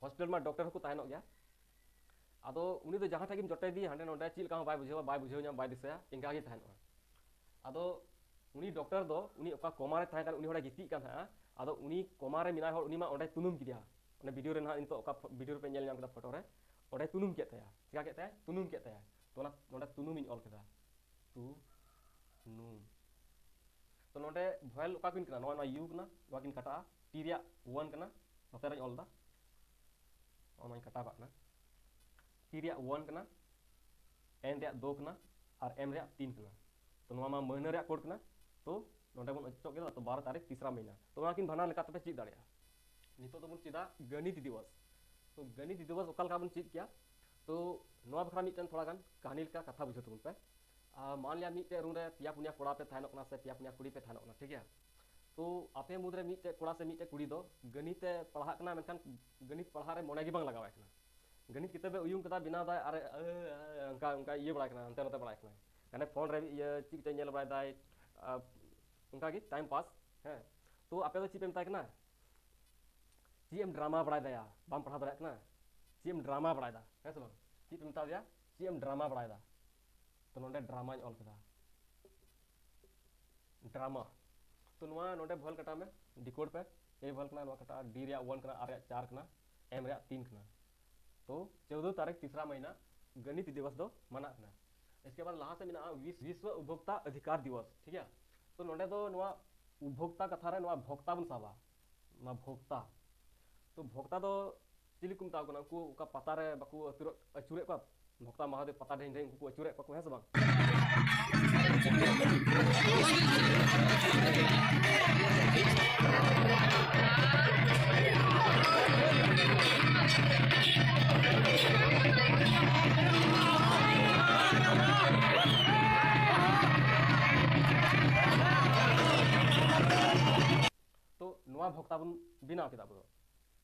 ᱦᱚᱥᱯᱤᱴᱟᱞ ᱢᱟ ᱰᱚᱠᱴᱚᱨ ᱦᱚᱸᱠᱚ ᱛᱟᱦᱮᱱᱚᱜ ᱜᱮᱭᱟ᱾ ᱟᱫᱚ ᱩᱱᱤ ᱫᱚ ᱡᱟᱦᱟᱸ ᱴᱷᱮᱡ ᱜᱮᱢ ᱡᱚᱴᱮᱫ ᱮᱫᱮ, ᱦᱟᱸᱰᱮ ᱱᱚᱰᱮ ᱪᱮᱫ ᱞᱮᱠᱟ ᱦᱚᱸ ᱵᱟᱭ ᱵᱩᱡᱷᱟᱹᱣᱟ, ᱵᱟᱭ ᱵᱩᱡᱷᱟᱹᱣ ᱧᱟᱢ, ᱵᱟᱭ ᱫᱤᱥᱟᱹᱭᱟ, ᱤᱱᱠᱟ ᱜᱮ ᱛᱟᱦᱮᱱᱚᱜᱼᱟ᱾ ᱟᱫᱚ ᱩᱱᱤ ᱰᱚᱠᱴᱚᱨ ᱫᱚ ᱩᱱᱤ ᱚᱠᱟ ᱠᱚᱢᱟ ᱨᱮ ᱛᱟᱦᱮᱸ ᱠᱟᱱ, ᱩᱱᱤ ᱦᱚᱲᱮ ᱜᱤᱛᱤᱡ ᱠᱟᱱ ᱛᱟᱦᱮᱸᱜᱼᱟ᱾ ᱟᱫᱚ ᱩᱱᱤ ᱠᱚᱢᱟ ᱨᱮ ᱢᱮᱱᱟᱭ ᱦᱚᱲ, ᱩᱱᱤ ᱢᱟ ᱚᱸᱰᱮ ᱛᱩᱱᱩᱢ ᱠᱮᱫᱮᱭᱟ᱾ ᱚᱱᱮ ᱵᱷᱤᱰᱤᱭᱳ ᱨᱮ ᱱᱟᱦᱟᱜ ᱱᱤᱛᱚᱜ ᱚᱠᱟ ᱯᱷᱚ-, ᱵᱷᱤᱰᱤᱭᱳ ᱨᱮᱯᱮ ᱧᱮᱞ ᱧᱟᱢ ᱠᱮᱫᱟ, ᱯᱷᱳᱴᱳ ᱨᱮ, ᱚᱸᱰᱮ ᱛᱩᱱᱩᱢ ᱠᱮᱫ ᱛᱟᱭᱟ᱾ ᱪᱮᱠᱟ ᱠᱮᱫ ᱛᱟᱭᱟ? ᱛᱩᱱᱩᱢ ᱠᱮᱫ ᱛᱟᱭᱟ᱾ ᱛᱚ ᱚᱱᱟ, ᱱᱚᱰᱮ ᱛᱩᱱᱩᱢ ᱤᱧ ᱚᱞ ᱠᱮᱫᱟ᱾ ᱛᱩ, ᱱᱩ᱾ ᱛᱚ ᱱᱚᱰᱮ ᱵᱷᱚᱭᱮᱞ ᱚᱠᱟ ᱠᱤᱱ ᱠᱟᱱᱟ? ᱱᱚᱣᱟ, ᱱᱚᱣᱟ ᱭᱩ ᱠᱟᱱᱟ, ᱱᱚᱣᱟ ᱠᱤᱱ ᱠᱟᱴᱟᱜᱼᱟ᱾ ᱴᱤ ᱨᱮᱭᱟᱜ ᱳᱣᱟᱱ ᱠᱟᱱᱟ, ᱱᱚᱛᱮ ᱨᱮᱧ ᱚᱞ ᱮᱫᱟ, ᱱᱚᱜᱼᱚ ᱱᱚᱣᱟᱧ ᱠᱟᱴᱟᱣ ᱠᱟᱜ ᱠᱟᱱᱟ᱾ ᱴᱤ ᱨᱮᱭᱟᱜ ᱳᱣᱟᱱ ᱠᱟᱱᱟ, ᱮᱱ ᱨᱮᱭᱟᱜ ᱫᱳ ᱠᱟᱱᱟ, ᱟᱨ ᱮᱢ ᱨᱮᱭᱟᱜ ᱛᱤᱱ ᱠᱟᱱᱟ᱾ ᱛᱚ ᱱᱚᱣᱟ ᱢᱟ ᱢᱟᱹᱦᱱᱟᱹ ᱨᱮᱭᱟᱜ ᱠᱳᱰ ᱠᱟᱱᱟ, ᱛᱚ ᱱᱚᱰᱮ ᱵᱚᱱ ᱚᱪᱚᱜ ᱠᱮᱫᱟ, ᱛᱚ ᱵᱟᱨᱚ ᱛᱟᱹᱨᱤᱠᱷ ᱛᱤᱥᱨᱟ ᱢᱟᱹᱦᱱᱟᱹ᱾ ᱛᱚ ᱱᱚᱣᱟ ᱠᱤᱱ ᱵᱟᱱᱟᱨ ᱞᱮᱠᱟ ᱛᱮᱯᱮ ᱪᱮᱫ ᱫᱟᱲᱮᱭᱟᱜᱼᱟ᱾ ᱱᱤᱛᱚᱜ ᱫᱚᱵᱚᱱ ᱪᱮᱫᱟ ᱜᱟᱱᱤᱛ ᱫᱤᱵᱚᱥ᱾ ᱛᱚ ᱜᱟᱱᱤᱛ ᱫᱤᱵᱚᱥ ᱚᱠᱟ ᱞᱮᱠᱟ ᱵᱚᱱ ᱪᱮᱫ ᱠᱮᱭᱟ? ᱛᱚ ᱱᱚᱣᱟ ᱵᱟᱠᱷᱨᱟ ᱢᱤᱫᱴᱮᱱ ᱛᱷᱚᱲᱟ ᱜᱟᱱ ᱠᱟᱹᱦᱱᱤ ᱞᱮᱠᱟ ᱠᱟᱛᱷᱟ ᱵᱩᱡᱷᱟᱹᱣ ᱛᱟᱵᱚᱱ ᱯᱮ᱾ ᱟᱨ ᱢᱟᱱ ᱞᱤᱭᱟ ᱢᱤᱫᱴᱮᱡ ᱨᱩᱢ ᱨᱮ ᱯᱮᱭᱟ ᱯᱩᱱᱭᱟ ᱠᱚᱲᱟ ᱯᱮ ᱛᱟᱦᱮᱱᱚᱜ ᱠᱟᱱᱟ ᱥᱮ ᱯᱮᱭᱟ ᱯᱩᱱᱭᱟ ᱠᱩᱲᱤ ᱯᱮ ᱛᱟᱦᱮᱱᱚᱜ ᱠᱟᱱᱟ, ᱴᱷᱤᱠ ᱜᱮᱭᱟ? ᱛᱚ ᱟᱯᱮ ᱢᱩᱫᱽᱨᱮ ᱢᱤᱫᱴᱮᱡ ᱠᱚᱲᱟ ᱥᱮ ᱢᱤᱫᱴᱮᱡ ᱠᱩᱲᱤ ᱫᱚ ᱜᱟᱹᱱᱤᱛ ᱮ ᱯᱟᱲᱦᱟᱜ ᱠᱟᱱᱟ, ᱢᱮᱱᱠᱷᱟᱱ ᱜᱟᱹᱱᱤᱛ ᱯᱟᱲᱦᱟᱜ ᱨᱮ ᱢᱚᱱᱮ ᱜᱮ ᱵᱟᱝ ᱞᱟᱜᱟᱣᱟᱭ ᱠᱟᱱᱟ᱾ ᱜᱟᱹᱱᱤᱛ ᱠᱤᱛᱟᱹᱵ ᱮ ᱩᱭᱩᱝ ᱠᱟᱫᱟ, ᱵᱮᱱᱟᱣ ᱫᱟᱭ ᱟᱨ ᱮ, ᱮ, ᱮ, ᱚᱱᱠᱟ, ᱚᱱᱠᱟ ᱤᱭᱟᱹ ᱵᱟᱲᱟᱭ ᱠᱟᱱᱟ, ᱦᱟᱱᱛᱮ ᱱᱟᱛᱮ ᱵᱟᱲᱟᱭ ᱠᱟᱱᱟ᱾ ᱦᱟᱱᱮ ᱯᱷᱳᱱ ᱨᱮ ᱤᱭᱟᱹ ᱪᱮᱫ ᱠᱚᱪᱚᱭ ᱧᱮᱞ ᱵᱟᱲᱟᱭ ᱫᱟᱭ, ᱟᱨ ᱚᱱᱠᱟ ᱜᱮ ᱴᱟᱭᱤᱢ ᱯᱟᱥ᱾ ᱦᱮᱸ, ᱛᱚ ᱟᱯᱮ ᱫᱚ ᱪᱮᱫ ᱯᱮ ᱢᱮᱛᱟᱭ ᱠᱟᱱᱟ? ᱪᱮᱫ ᱮᱢ ᱰᱨᱟᱢᱟ ᱵᱟᱲᱟᱭ ᱫᱟᱭᱟ? ᱵᱟᱢ ᱯᱟᱲᱦᱟᱣ ᱫᱟᱲᱮᱭᱟᱜ ᱠᱟᱱᱟ? ᱪᱮᱫ ᱮᱢ ᱰᱨᱟᱢᱟ ᱵᱟᱲᱟᱭ ᱫᱟ? ᱦᱮᱸ ᱥᱮ ᱵᱟᱝ? ᱪᱮᱫ ᱯᱮ ᱢᱮᱛᱟ ᱫᱮᱭᱟ? ᱪᱮᱫ ᱮᱢ ᱰᱨᱟᱢᱟ ᱵᱟᱲᱟᱭ ᱫᱟ? ᱛᱚ ᱱᱚᱰᱮ ᱰᱨᱟᱢᱟᱧ ᱚᱞ ᱠᱮᱫᱟ, ᱰᱨᱟᱢᱟ᱾ ᱛᱚ ᱱᱚᱣᱟ ᱱᱚᱰᱮ ᱵᱷᱚᱭᱮᱞ ᱠᱟᱴᱟᱣ ᱢᱮ, ᱰᱤᱠᱳᱰ ᱯᱮ᱾ ᱮ ᱵᱷᱚᱭᱮᱞ ᱠᱟᱱᱟ, ᱱᱚᱣᱟ ᱠᱟᱴᱟᱜᱼᱟ, ᱰᱤ ᱨᱮᱭᱟᱜ ᱳᱣᱟᱱ ᱠᱟᱱᱟ, ᱟᱨ ᱨᱮᱭᱟᱜ ᱪᱟᱨ ᱠᱟᱱᱟ, ᱮᱢ ᱨᱮᱭᱟᱜ ᱛᱤᱱ ᱠᱟᱱᱟ᱾ ᱛᱚ ᱪᱳᱫᱽᱫᱳ ᱛᱟᱹᱨᱤᱠᱷ ᱛᱤᱥᱨᱟ ᱢᱟᱹᱦᱱᱟᱹ ᱜᱟᱱᱤᱛ ᱫᱤᱵᱚᱥ ᱫᱚ ᱢᱟᱱᱟᱜ ᱠᱟᱱᱟ᱾ ᱤᱥᱠᱮ ᱵᱟᱫ ᱞᱟᱦᱟ ᱥᱮᱫ ᱢᱮᱱᱟᱜᱼᱟ ᱵᱤᱥ-, ᱵᱤᱥᱣᱚ ᱩᱯᱵᱷᱳᱠᱛᱟ ᱚᱫᱷᱤᱠᱟᱨ ᱫᱤᱵᱚᱥ, ᱴᱷᱤᱠ ᱜᱮᱭᱟ? ᱛᱚ ᱱᱚᱰᱮ ᱫᱚ ᱱᱚᱣᱟ ᱩᱯᱵᱷᱳᱠᱛᱟ ᱠᱟᱛᱷᱟ ᱨᱮ ᱱᱚᱣᱟ ᱵᱷᱳᱠᱛᱟ ᱵᱚᱱ ᱥᱟᱵᱟ, ᱱᱚᱣᱟ ᱵᱷᱳᱠᱛᱟ᱾ ᱛᱚ ᱵᱷᱚᱠᱛᱟ ᱫᱚ ᱪᱤᱞᱤ ᱠᱚ ᱢᱮᱛᱟ ᱠᱚ ᱠᱟᱱᱟ? ᱩᱱᱠᱩ ᱚᱠᱟ ᱯᱟᱛᱟ ᱨᱮ ᱵᱟᱠᱚ ᱟᱹᱪᱩᱨᱚᱜ, ᱟᱹᱪᱩᱨᱮᱫ ᱠᱚᱣᱟ, ᱵᱷᱚᱠᱛᱟ ᱢᱟᱦᱟᱫᱮᱵ ᱯᱟᱛᱟ ᱰᱷᱮᱝ ᱰᱷᱮᱝ ᱩᱱᱠᱩ ᱠᱚ ᱟᱹᱪᱩᱨᱮᱫ ᱠᱚᱣᱟ ᱠᱚ, ᱦᱮᱸ ᱥᱮ ᱵᱟᱝ? ᱛᱚ ᱱᱚᱣᱟ ᱵᱷᱚᱠᱛᱟ ᱵᱚᱱ ᱵᱮᱱᱟᱣ ᱠᱮᱫᱟ ᱟᱵᱚ ᱫᱚ᱾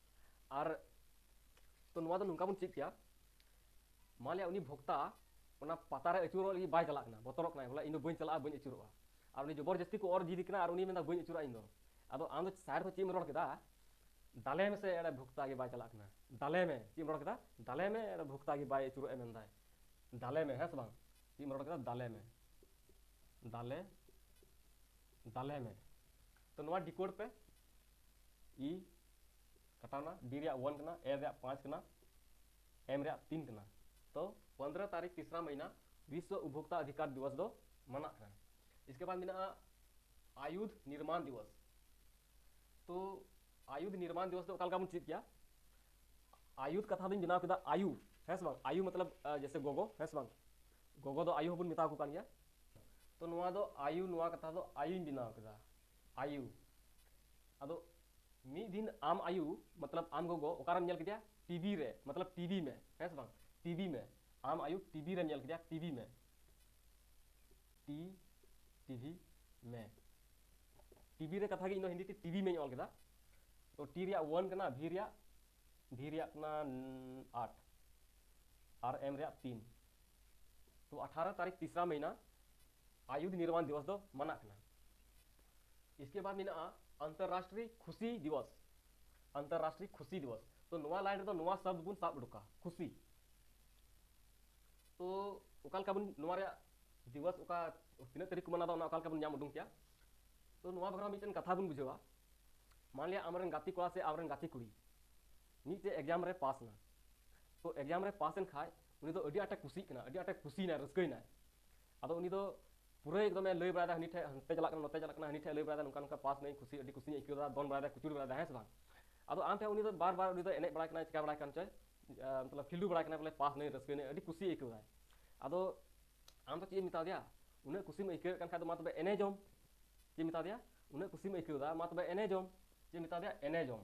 ᱟᱨ ᱛᱚ ᱱᱚᱣᱟ ᱫᱚ ᱱᱚᱝᱠᱟ ᱵᱚᱱ ᱪᱮᱫ ᱠᱮᱭᱟ, ᱢᱟᱱ ᱞᱤᱭᱟ ᱩᱱᱤ ᱵᱷᱚᱠᱛᱟ ᱚᱱᱟ ᱯᱟᱛᱟ ᱨᱮ ᱟᱹᱪᱩᱨᱚᱜ ᱞᱟᱹᱜᱤᱫ ᱵᱟᱭ ᱪᱟᱞᱟᱜ ᱠᱟᱱᱟ, ᱵᱚᱛᱚᱨᱚᱜ ᱠᱟᱱᱟᱭ, ᱵᱚᱞᱮ ᱤᱧ ᱫᱚ ᱵᱟᱹᱧ ᱪᱟᱞᱟᱜᱼᱟ, ᱵᱟᱹᱧ ᱟᱹᱪᱩᱨᱚᱜᱼᱟ᱾ ᱟᱨ ᱩᱱᱤ ᱡᱚᱵᱚᱨ ᱡᱟᱹᱥᱛᱤ ᱠᱚ ᱚᱨ ᱤᱫᱤ ᱠᱟᱱᱟ ᱟᱨ ᱩᱱᱤ ᱢᱮᱱᱫᱟ ᱵᱟᱹᱧ ᱟᱹᱪᱩᱨᱚᱜᱼᱟ ᱤᱧ ᱫᱚ᱾ ᱟᱫᱚ ᱟᱢ ᱫᱚ ᱥᱟᱭᱨ ᱫᱚ ᱪᱮᱫ ᱮᱢ ᱨᱚᱲ ᱠᱮᱫᱟ? ᱫᱟᱞᱮ ᱢᱮᱥᱮ ᱮᱲᱮ ᱵᱷᱚᱠᱛᱟ ᱜᱮ ᱵᱟᱭ ᱪᱟᱞᱟᱜ ᱠᱟᱱᱟ, ᱫᱟᱞᱮ ᱢᱮ᱾ ᱪᱮᱫ ᱮᱢ ᱨᱚᱲ ᱠᱮᱫᱟ? ᱫᱟᱞᱮ ᱢᱮ ᱮᱲᱮ ᱵᱷᱚᱠᱛᱟ ᱜᱮ ᱵᱟᱭ ᱟᱹᱪᱩᱨᱚᱜᱼᱟ ᱢᱮᱱᱫᱟᱭ, ᱫᱟᱞᱮ ᱢᱮ, ᱦᱮᱸ ᱥᱮ ᱵᱟᱝ? ᱪᱮᱫ ᱮᱢ ᱨᱚᱲ ᱠᱮᱫᱟ? ᱫᱟᱞᱮ ᱢᱮ, ᱫᱟᱞᱮ, ᱫᱟᱞᱮ ᱢᱮ᱾ ᱛᱚ ᱱᱚᱣᱟ decode ᱯᱮ, ᱤ ᱠᱟᱴᱟᱣᱱᱟ, ᱰᱤ ᱨᱮᱭᱟᱜ ᱚᱣᱟᱱ ᱠᱟᱱᱟ, ᱮ ᱨᱮᱭᱟᱜ ᱯᱟᱸᱪ ᱠᱟᱱᱟ, ᱮᱢ ᱨᱮᱭᱟᱜ ᱛᱤᱱ ᱠᱟᱱᱟ᱾ ᱛᱚ ᱯᱚᱱᱫᱽᱨᱚ ᱛᱟᱹᱨᱤᱠᱷ ᱛᱤᱥᱨᱟ ᱢᱟᱹᱦᱤᱱᱟ ᱵᱤᱥᱣᱚ ᱩᱯᱵᱷᱳᱠᱛᱟ ᱚᱫᱷᱤᱠᱟᱨ ᱫᱤᱵᱚᱥ ᱫᱚ ᱢᱟᱱᱟᱜ ᱠᱟᱱᱟ᱾ ᱤᱥᱠᱮ ᱵᱟᱫ ᱢᱮᱱᱟᱜᱼᱟ ᱟᱭᱩᱫᱷ ᱱᱤᱨᱢᱟᱱ ᱫᱤᱵᱚᱥ᱾ ᱛᱚ ᱟᱭᱩᱫᱷ ᱱᱤᱨᱢᱟᱱ ᱫᱤᱵᱚᱥ ᱫᱚ ᱚᱠᱟ ᱞᱮᱠᱟ ᱵᱚᱱ ᱪᱮᱫ ᱠᱮᱭᱟ? ᱟᱭᱩᱫᱷ ᱠᱟᱛᱷᱟ ᱫᱚᱧ ᱵᱮᱱᱟᱣ ᱠᱮᱫᱟ ᱟᱭᱩ, ᱦᱮᱸ ᱥᱮ ᱵᱟᱝ? ᱟᱭᱩ ᱢᱚᱛᱞᱚᱵ, ᱟᱸ, ᱡᱮᱥᱮ ᱜᱚᱜᱚ, ᱦᱮᱸ ᱥᱮ ᱵᱟᱝ? ᱜᱚᱜᱚ ᱫᱚ ᱟᱭᱩ ᱦᱚᱸᱵᱚᱱ ᱢᱮᱛᱟ ᱠᱚ ᱠᱟᱱ ᱜᱮᱭᱟ᱾ ᱛᱚ ᱱᱚᱣᱟ ᱫᱚ ᱟᱭᱩ, ᱱᱚᱣᱟ ᱠᱟᱛᱷᱟ ᱫᱚ ᱟᱭᱩᱧ ᱵᱮᱱᱟᱣ ᱠᱮᱫᱟ, ᱟᱭᱩ᱾ ᱟᱫᱚ ᱢᱤᱫ ᱫᱤᱱ ᱟᱢ ᱟᱭᱩ, ᱢᱚᱛᱞᱚᱵ ᱟᱢ ᱜᱚᱜᱚ ᱚᱠᱟᱨᱮᱢ ᱧᱮᱞ ᱠᱮᱫᱮᱭᱟ? ᱴᱤᱵᱷᱤ ᱨᱮ, ᱢᱚᱛᱞᱚᱵ ᱴᱤᱵᱷᱤ ᱢᱮ, ᱦᱮᱸ ᱥᱮ ᱵᱟᱝ? ᱴᱤᱵᱷᱤ ᱢᱮ, ᱟᱢ ᱟᱭᱩ ᱴᱤᱵᱷᱤ ᱨᱮᱢ ᱧᱮᱞ ᱠᱮᱫᱮᱭᱟ, ᱴᱤᱵᱷᱤ ᱢᱮ, ᱴᱤ, ᱴᱤᱵᱷᱤ ᱢᱮ᱾ ᱴᱤᱵᱷᱤ ᱨᱮ ᱠᱟᱛᱷᱟ ᱜᱮ ᱤᱧ ᱫᱚ ᱦᱤᱱᱫᱤ ᱛᱮ ᱴᱤᱵᱷᱤ ᱢᱮᱧ ᱚᱞ ᱠᱮᱫᱟ᱾ ᱛᱚ ᱴᱤ ᱨᱮᱭᱟᱜ ᱚᱣᱟᱱ ᱠᱟᱱᱟ, ᱵᱷᱤ ᱨᱮᱭᱟᱜ, ᱵᱷᱤ ᱨᱮᱭᱟᱜ ᱠᱟᱱᱟ, ᱩᱸ, ᱟᱴ, ᱟᱨ ᱮᱢ ᱨᱮᱭᱟᱜ ᱛᱤᱱ᱾ ᱛᱚ ᱟᱴᱷᱟᱨᱚ ᱛᱟᱹᱨᱤᱠᱷ ᱛᱤᱥᱨᱟ ᱢᱟᱹᱦᱤᱱᱟ ᱟᱭᱩᱫᱷ ᱱᱤᱨᱢᱟᱱ ᱫᱤᱵᱚᱥ ᱫᱚ ᱢᱟᱱᱟᱜ ᱠᱟᱱᱟ᱾ ᱤᱥᱠᱮ ᱵᱟᱫ ᱢᱮᱱᱟᱜᱼᱟ ᱟᱱᱛᱚᱨᱨᱟᱥᱴᱨᱤᱭ ᱠᱷᱩᱥᱤ ᱫᱤᱵᱚᱥ, ᱟᱱᱛᱚᱨᱨᱟᱥᱴᱨᱤᱭ ᱠᱷᱩᱥᱤ ᱫᱤᱵᱚᱥ᱾ ᱛᱚ ᱱᱚᱣᱟ ᱞᱟᱭᱤᱱ ᱨᱮᱫᱚ ᱱᱚᱣᱟ ᱥᱚᱵᱫ ᱵᱚᱱ ᱥᱟᱵ ᱩᱰᱩᱠᱟ, ᱠᱷᱩᱥᱤ᱾ ᱛᱚ ᱚᱠᱟ ᱞᱮᱠᱟ ᱵᱚᱱ ᱱᱚᱣᱟ ᱨᱮᱭᱟᱜ ᱫᱤᱵᱚᱥ ᱚᱠᱟ ᱛᱤᱱᱟᱹᱜ ᱛᱟᱹᱨᱤᱠᱷ ᱠᱚ ᱢᱟᱱᱟᱣ ᱮᱫᱟ ᱚᱱᱟ ᱚᱠᱟ ᱞᱮᱠᱟ ᱵᱚᱱ ᱧᱟᱢ ᱩᱰᱩᱝ ᱠᱮᱭᱟ? ᱛᱚ ᱱᱚᱣᱟ ᱵᱟᱠᱷᱨᱟ ᱢᱤᱫᱴᱮᱱ ᱠᱟᱛᱷᱟ ᱵᱚᱱ ᱵᱩᱡᱷᱟᱹᱣᱟ᱾ ᱢᱟᱱ ᱞᱤᱭᱟ ᱟᱢᱨᱮᱱ ᱜᱟᱛᱮ ᱠᱚᱲᱟ ᱥᱮ ᱟᱢᱨᱮᱱ ᱜᱟᱛᱮ ᱠᱩᱲᱤ ᱢᱤᱫᱴᱮᱡ ᱮᱠᱡᱟᱢ ᱨᱮ ᱯᱟᱥ ᱮᱱᱟ᱾ ᱛᱚ ᱮᱠᱡᱟᱢ ᱨᱮ ᱯᱟᱥ ᱮᱱ ᱠᱷᱟᱡ ᱩᱱᱤ ᱫᱚ ᱟᱹᱰᱤ ᱟᱸᱴᱮ ᱠᱩᱥᱤᱜ ᱠᱟᱱᱟ, ᱟᱹᱰᱤ ᱟᱸᱴᱮ ᱠᱩᱥᱤᱭᱮᱱᱟ, ᱨᱟᱹᱥᱠᱟᱹᱭᱮᱱᱟᱭ᱾ ᱟᱫᱚ ᱩᱱᱤ ᱫᱚ ᱯᱩᱨᱟᱹ ᱮᱠᱫᱚᱢᱮ ᱞᱟᱹᱭ ᱵᱟᱲᱟᱭᱮᱫᱟ, ᱦᱟᱹᱱᱤ ᱴᱷᱮᱡ ᱦᱟᱱᱛᱮ ᱪᱟᱞᱟᱜ ᱠᱟᱱᱟ, ᱱᱚᱛᱮ ᱪᱟᱞᱟᱜ ᱠᱟᱱᱟ, ᱦᱟᱹᱱᱤ ᱴᱷᱮᱡ ᱞᱟᱹᱭ ᱵᱟᱲᱟᱭᱮᱫᱟ, ᱱᱚᱝᱠᱟ ᱱᱚᱝᱠᱟ ᱯᱟᱥ ᱱᱟᱹᱧ, ᱠᱩᱥᱤ, ᱟᱹᱰᱤ ᱠᱩᱥᱤᱧ ᱟᱹᱭᱠᱟᱹᱣ ᱮᱫᱟ, ᱫᱚᱱ ᱵᱟᱲᱟᱭᱮᱫᱟ, ᱠᱩᱪᱩᱲ ᱵᱟᱲᱟᱭᱮᱫᱟ, ᱦᱮᱸ ᱥᱮ ᱵᱟᱝ? ᱟᱫᱚ ᱟᱢ ᱴᱷᱮᱱ ᱩᱱᱤ ᱫᱚ ᱵᱟᱨ ᱵᱟᱨ ᱩᱱᱤ ᱫᱚ ᱮᱱᱮᱡ ᱵᱟᱲᱟᱭ ᱠᱟᱱᱟᱭ, ᱪᱤᱠᱟ ᱵᱟᱲᱟᱭ ᱠᱟᱱ ᱪᱚᱭ, ᱟᱸ, ᱢᱚᱛᱞᱚᱵ ᱠᱷᱤᱞᱰᱩ ᱵᱟᱲᱟᱭ ᱠᱟᱱᱟᱭ, ᱵᱚᱞᱮ ᱯᱟᱥ ᱱᱟᱹᱧ, ᱨᱟᱹᱥᱠᱟᱹᱭ ᱱᱟᱹᱧ, ᱟᱹᱰᱤ ᱠᱩᱥᱤ ᱟᱹᱭᱠᱟᱹᱣ ᱫᱟᱭ᱾ ᱟᱫᱚ ᱟᱢ ᱫᱚ ᱪᱮᱫ ᱮᱢ ᱢᱮᱛᱟ ᱫᱮᱭᱟ? ᱩᱱᱟᱹᱜ ᱠᱩᱥᱤᱢ ᱟᱹᱭᱠᱟᱹᱣᱮᱫ ᱠᱟᱱ ᱠᱷᱟᱡ ᱫᱚ ᱢᱟ ᱛᱚᱵᱮ ᱮᱱᱮᱡᱚᱢ᱾ ᱪᱮᱫ ᱮᱢ ᱢᱮᱛᱟ ᱫᱮᱭᱟ? ᱩᱱᱟᱹᱜ ᱠᱩᱥᱤᱢ ᱟᱹᱭᱠᱟᱹᱣ ᱫᱟ, ᱢᱟ ᱛᱚᱵᱮ ᱮᱱᱮᱡᱚᱢ᱾ ᱪᱮᱫ ᱮᱢ ᱢᱮᱛᱟ ᱫᱮᱭᱟ? ᱮᱱᱮᱡᱚᱢ,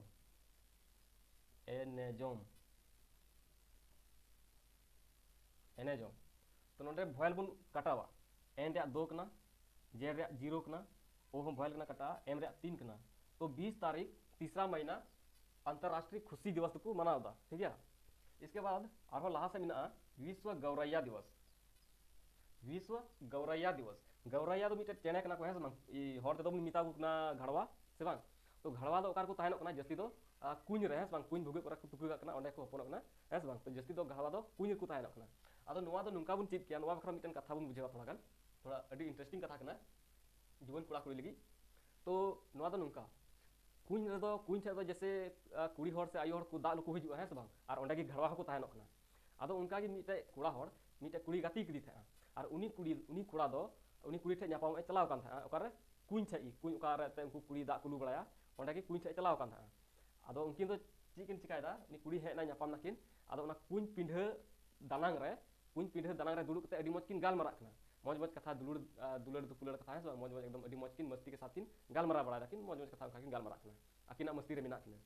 ᱮᱱᱮᱡᱚᱢ, ᱮᱱᱮᱡᱚᱢ᱾ ᱛᱚ ᱱᱚᱰᱮ ᱵᱷᱚᱭᱮᱞ ᱵᱚᱱ ᱠᱟᱴᱟᱣᱟ᱾ ᱮᱱ ᱨᱮᱭᱟᱜ ᱫᱳ ᱠᱟᱱᱟ, ᱡᱮ ᱨᱮᱭᱟᱜ ᱡᱤᱨᱳ ᱠᱟᱱᱟ, ᱳ ᱦᱚᱸ ᱵᱷᱚᱭᱮᱞ ᱠᱟᱱᱟ, ᱠᱟᱴᱟᱜᱼᱟ, ᱮᱢ ᱨᱮᱭᱟᱜ ᱛᱤᱱ ᱠᱟᱱᱟ᱾ ᱛᱚ ᱵᱤᱥ ᱛᱟᱹᱨᱤᱠᱷ ᱛᱤᱥᱨᱟ ᱢᱟᱹᱦᱤᱱᱟ ᱟᱱᱛᱚᱨᱨᱟᱥᱴᱨᱤᱭᱚ ᱠᱷᱩᱥᱤ ᱫᱤᱵᱚᱥ ᱫᱚᱠᱚ ᱢᱟᱱᱟᱣ ᱮᱫᱟ, ᱴᱷᱤᱠ ᱜᱮᱭᱟ᱾ ᱤᱥᱠᱮ ᱵᱟᱫ ᱟᱨᱦᱚᱸ ᱞᱟᱦᱟ ᱥᱮᱫ ᱢᱮᱱᱟᱜᱼᱟ ᱵᱤᱥᱣᱚ ᱜᱚᱣᱨᱟᱭᱭᱟ ᱫᱤᱵᱚᱥ᱾ ᱵᱤᱥᱣᱚ ᱜᱚᱣᱨᱟᱭᱭᱟ ᱫᱤᱵᱚᱥ᱾ ᱜᱚᱣᱨᱟᱭᱭᱟ ᱫᱚ ᱢᱤᱫᱴᱮᱱ ᱪᱮᱬᱮ ᱠᱟᱱᱟ ᱠᱚ, ᱦᱮᱸ ᱥᱮ ᱵᱟᱝ? ᱤ, ᱦᱚᱲ ᱛᱮᱫᱚ ᱵᱚᱱ ᱢᱮᱛᱟ ᱠᱚ ᱠᱟᱱᱟ ᱜᱷᱟᱲᱣᱟ, ᱥᱮ ᱵᱟᱝ? ᱛᱚ ᱜᱷᱟᱲᱣᱟ ᱫᱚ ᱚᱠᱟ ᱨᱮᱠᱚ ᱛᱟᱦᱮᱱᱚᱜ ᱠᱟᱱᱟ ᱡᱟᱹᱥᱛᱤ ᱫᱚ? ᱟ, ᱠᱩᱧ ᱨᱮ, ᱦᱮᱸ ᱥᱮ ᱵᱟᱝ? ᱠᱩᱧ ᱵᱷᱩᱜᱟᱹᱜ ᱠᱚᱨᱮ ᱠᱚ ᱛᱩᱠᱟᱹ ᱠᱟᱜ ᱠᱟᱱᱟ, ᱚᱸᱰᱮ ᱠᱚ ᱦᱚᱯᱚᱱᱚᱜ ᱠᱟᱱᱟ, ᱦᱮᱸ ᱥᱮ ᱵᱟᱝ? ᱛᱚ ᱡᱟᱹᱥᱛᱤ ᱫᱚ ᱜᱷᱟᱲᱣᱟ ᱫᱚ ᱠᱩᱧ ᱨᱮᱠᱚ ᱛᱟᱦᱮᱱᱚᱜ ᱠᱟᱱᱟ᱾ ᱟᱫᱚ ᱱᱚᱣᱟ ᱫᱚ ᱱᱚᱝᱠᱟ ᱵᱚᱱ ᱪᱮᱫ ᱠᱮᱭᱟ, ᱱᱚᱣᱟ ᱵᱟᱠᱷᱨᱟ ᱢᱤᱫᱴᱮᱱ ᱠᱟᱛᱷᱟ ᱵᱚᱱ ᱵᱩᱡᱷᱟᱹᱣᱟ ᱛᱷᱚᱲᱟ ᱜᱟᱱ, ᱛᱷᱚᱲᱟ ᱟᱹᱰᱤ interesting ᱠᱟᱛᱷᱟ ᱠᱟᱱᱟ ᱡᱩᱣᱟᱹᱱ ᱠᱚᱲᱟ ᱠᱩᱲᱤ ᱞᱟᱹᱜᱤᱫ᱾ ᱛᱚ ᱱᱚᱣᱟ ᱫᱚ ᱱᱚᱝᱠᱟ, ᱠᱩᱧ ᱨᱮᱫᱚ, ᱠᱩᱧ ᱴᱷᱮᱡ ᱫᱚ ᱡᱮᱥᱮ, ᱟ, ᱠᱩᱲᱤ ᱦᱚᱲ ᱥᱮ ᱟᱭᱳ ᱦᱚᱲ ᱠᱚ ᱫᱟᱜ ᱞᱩ ᱠᱚ ᱦᱤᱡᱩᱜᱼᱟ, ᱦᱮᱸ ᱥᱮ ᱵᱟᱝ? ᱟᱨ ᱚᱸᱰᱮ ᱜᱮ ᱜᱷᱟᱲᱣᱟ ᱦᱚᱸᱠᱚ ᱛᱟᱦᱮᱱᱚᱜ ᱠᱟᱱᱟ᱾ ᱟᱫᱚ ᱚᱱᱠᱟ ᱜᱮ ᱢᱤᱫᱴᱮᱡ ᱠᱚᱲᱟ ᱦᱚᱲ ᱢᱤᱫᱴᱮᱡ ᱠᱩᱲᱤ ᱜᱟᱛᱮ ᱠᱮᱫᱮ ᱛᱟᱦᱮᱸᱜᱼᱟ, ᱟᱨ ᱩᱱᱤ ᱠᱩᱲᱤ, ᱩᱱᱤ ᱠᱚᱲᱟ ᱫᱚ ᱩᱱᱤ ᱠᱩᱲᱤ ᱴᱷᱮᱡ ᱧᱟᱯᱟᱢᱚᱜ ᱮ ᱪᱟᱞᱟᱣ ᱠᱟᱱ ᱛᱟᱦᱮᱸᱜᱼᱟ᱾ ᱚᱠᱟᱨᱮ? ᱠᱩᱧ ᱴᱷᱮᱡ ᱜᱮ, ᱠᱩᱧ ᱚᱠᱟᱨᱮ ᱮᱱᱛᱮ ᱩᱱᱠᱩ ᱠᱩᱲᱤ ᱫᱟᱜ ᱠᱚ ᱞᱩ ᱵᱟᱲᱟᱭᱟ, ᱚᱸᱰᱮ ᱜᱮ ᱠᱩᱧ ᱴᱷᱮᱡ ᱮ ᱪᱟᱞᱟᱣ ᱠᱟᱱ ᱛᱟᱦᱮᱸᱜᱼᱟ᱾ ᱟᱫᱚ ᱩᱱᱠᱤᱱ ᱫᱚ ᱪᱮᱫ ᱠᱤᱱ ᱪᱤᱠᱟᱭᱮᱫᱟ? ᱩᱱᱤ ᱠᱩᱲᱤ ᱦᱮᱡ ᱮᱱᱟᱭ, ᱧᱟᱯᱟᱢ ᱱᱟᱠᱤᱱ, ᱟᱫᱚ ᱚᱱᱟ ᱠᱩᱧ ᱯᱤᱸᱰᱷᱟᱹ ᱫᱟᱱᱟᱝ ᱨᱮ, ᱠᱩᱧ ᱯᱤᱸᱰᱷᱟᱹ ᱫᱟᱱᱟᱝ ᱨᱮ ᱫᱩᱲᱩᱵ ᱠᱟᱛᱮ ᱟᱹᱰᱤ ᱢᱚᱡᱽ ᱠᱤᱱ ᱜᱟᱞᱢᱟᱨᱟᱜ ᱠᱟᱱᱟ᱾ ᱢᱚᱡᱽ ᱢᱚᱡᱽ ᱠᱟᱛᱷᱟ, ᱫᱩᱞᱟᱹᱲ, ᱟ, ᱫᱩᱞᱟᱹᱲ ᱫᱩᱯᱩᱞᱟᱹᱲ ᱠᱟᱛᱷᱟ, ᱦᱮᱸ ᱥᱮ ᱵᱟᱝ? ᱢᱚᱡᱽ ᱢᱚᱡᱽ ᱮᱠᱫᱚᱢ ᱟᱹᱰᱤ ᱢᱚᱡᱽ ᱠᱤᱱ ᱢᱚᱥᱛᱤ ᱠᱮ ᱥᱟᱛᱷ ᱠᱤᱱ ᱜᱟᱞᱢᱟᱨᱟᱣ ᱵᱟᱲᱟᱭ ᱫᱟᱠᱤᱱ, ᱢᱚᱡᱽ ᱢᱚᱡᱽ ᱠᱟᱛᱷᱟ ᱚᱱᱠᱟ ᱠᱤᱱ ᱜᱟᱞᱢᱟᱨᱟᱜ ᱠᱟᱱᱟ᱾ ᱟᱹᱠᱤᱱᱟᱜ ᱢᱚᱥᱛᱤ ᱨᱮ ᱢᱮᱱᱟᱜ ᱠᱤᱱᱟ᱾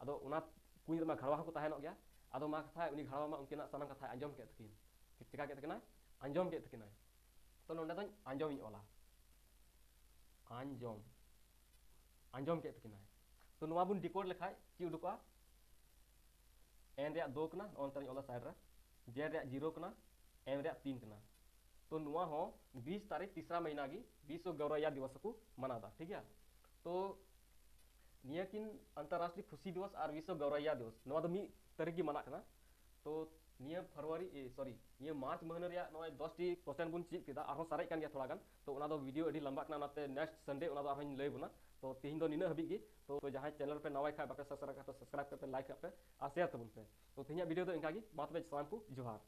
ᱟᱫᱚ ᱚᱱᱟ ᱠᱩᱧ ᱨᱮᱢᱟ ᱜᱷᱟᱲᱣᱟ ᱦᱚᱸᱠᱚ ᱛᱟᱦᱮᱱᱚᱜ ᱜᱮᱭᱟ᱾ ᱟᱫᱚ ᱢᱟ ᱠᱟᱛᱷᱟ, ᱩᱱᱤ ᱜᱷᱟᱲᱣᱟ ᱢᱟ ᱩᱱᱠᱤᱱᱟᱜ ᱥᱟᱱᱟᱢ ᱠᱟᱛᱷᱟᱭ ᱟᱸᱡᱚᱢ ᱠᱮᱫ ᱛᱟᱹᱠᱤᱱ᱾ ᱪᱤᱠᱟ ᱠᱮᱫ ᱛᱟᱹᱠᱤᱱᱟᱭ? ᱟᱸᱡᱚᱢ ᱠᱮᱫ ᱛᱟᱹᱠᱤᱱᱟᱭ᱾ ᱛᱚ ᱱᱚᱸᱰᱮ ᱫᱚᱧ ᱟᱸᱡᱚᱢᱤᱧ ᱚᱞᱟ, ᱟᱸᱡᱚᱢ, ᱟᱸᱡᱚᱢ ᱠᱮᱫ ᱛᱟᱹᱠᱤᱱᱟᱭ᱾ ᱛᱚ ᱱᱚᱣᱟ ᱵᱚᱱ decode ᱞᱮᱠᱷᱟᱡ ᱪᱮᱫ ᱩᱰᱩᱠᱚᱜᱼᱟ? ᱮᱱ ᱨᱮᱭᱟᱜ ᱫᱳ ᱠᱟᱱᱟ, ᱱᱚᱜᱼᱚ ᱱᱚᱛᱮ ᱨᱮᱧ ᱚᱞᱟ side ᱨᱮ, ᱡᱮ ᱨᱮᱭᱟᱜ ᱡᱤᱨᱳ ᱠᱟᱱᱟ, ᱮᱢ ᱨᱮᱭᱟᱜ ᱛᱤᱱ ᱠᱟᱱᱟ᱾ ᱛᱚ ᱱᱚᱣᱟ ᱦᱚᱸ ᱵᱤᱥ ᱛᱟᱹᱨᱤᱠᱷ ᱛᱤᱥᱨᱟ ᱢᱟᱹᱦᱤᱱᱟ ᱜᱮ ᱵᱤᱥᱣᱚ ᱜᱚᱣᱨᱟᱭᱭᱟ ᱫᱤᱵᱚᱥ ᱠᱚ ᱢᱟᱱᱟᱣ ᱮᱫᱟ, ᱴᱷᱤᱠ ᱜᱮᱭᱟ᱾ ᱛᱚ ᱱᱤᱭᱟᱹ ᱠᱤᱱ ᱟᱱᱛᱚᱨᱨᱟᱥᱴᱨᱤᱭᱚ ᱠᱷᱩᱥᱤ ᱫᱤᱵᱚᱥ ᱟᱨ ᱵᱤᱥᱣᱚ ᱜᱚᱣᱨᱟᱭᱭᱟ ᱫᱤᱵᱚᱥ, ᱱᱚᱣᱟ ᱫᱚ ᱢᱤᱫ ᱛᱟᱹᱨᱤᱠᱷ ᱜᱮ ᱢᱟᱱᱟᱜ ᱠᱟᱱᱟ᱾ ᱛᱚ ᱱᱤᱭᱟᱹ ᱯᱷᱮᱵᱽᱨᱩᱣᱟᱨᱤ, ᱮ, sorry, ᱱᱤᱭᱟᱹ ᱢᱟᱨᱪ ᱢᱟᱹᱦᱱᱟᱹ ᱨᱮᱭᱟᱜ ᱱᱚᱜᱼᱚᱭ ᱫᱚᱥ ᱴᱤ question ᱵᱚᱱ ᱪᱮᱫ ᱠᱮᱫᱟ, ᱟᱨᱦᱚᱸ ᱥᱟᱨᱮᱡ ᱠᱟᱱ ᱜᱮᱭᱟ ᱛᱷᱚᱲᱟ ᱜᱟᱱ᱾ ᱛᱚ ᱚᱱᱟ ᱫᱚ video ᱟᱹᱰᱤ ᱞᱟᱢᱵᱟ ᱠᱟᱱᱟ, ᱚᱱᱟᱛᱮ next Sunday ᱚᱱᱟ ᱫᱚ ᱟᱨᱦᱚᱸᱧ ᱞᱟᱹᱭ ᱵᱚᱱᱟ᱾ ᱛᱚ ᱛᱮᱦᱮᱧ ᱫᱚ ᱱᱤᱱᱟᱹᱜ ᱦᱟᱹᱵᱤᱡ ᱜᱮ᱾ ᱛᱚ ᱡᱟᱦᱟᱸᱭ channel ᱯᱮ ᱱᱟᱣᱟᱭ ᱠᱷᱟᱡ, ᱵᱟᱯᱮ subscribe ᱠᱟᱜ ᱯᱮ, subscribe ᱠᱟᱜ ᱯᱮ, like ᱠᱟᱜ ᱯᱮ ᱟᱨ share ᱛᱟᱵᱚᱱ ᱯᱮ᱾ ᱛᱚ ᱛᱮᱦᱮᱧᱟᱜ video ᱫᱚ ᱤᱱᱠᱟ ᱜᱮ᱾ ᱢᱟ ᱛᱚᱵᱮ ᱥᱟᱱᱟᱢ ᱠᱚ ᱡᱚᱦᱟᱨ᱾